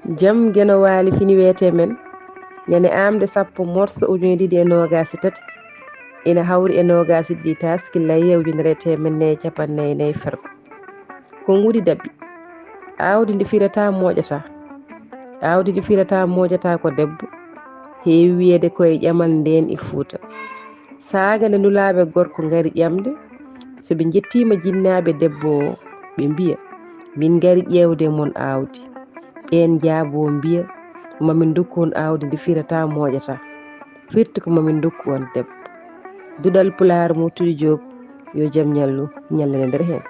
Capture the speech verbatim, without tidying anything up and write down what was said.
Jam Geno Waali fini weete men, ñande aamde sappo morso ujine ɗiɗi e noogaas e tati, ina hawri e noogaas e ɗiɗi taaskillayee ujunere e teemedde nayi e capanɗe nayi e nayi fergo. Ko ngudi daɓɓi. Aawdi ndi firata mooƴata. Aawdi ndi firata mooƴata ko debbo. Heewi wiyeede ko e ƴamal ndeen e Fuuta. Saaga nde nulaaɓe gorko ngari ƴamde, so ɓe njettiima jinnaaɓe debbo o, ɓe mbiya, "Min ngari ƴeewde e mon aawdi." Ɓeen njaaboo mbiya, "Mamin ndokku on aawdi ndi firata mooƴata." Firti ko mamin ndokku on debbo. Duɗal Pulaar Murtuɗi Joob, yo jam ñallu, ñallane nder heen.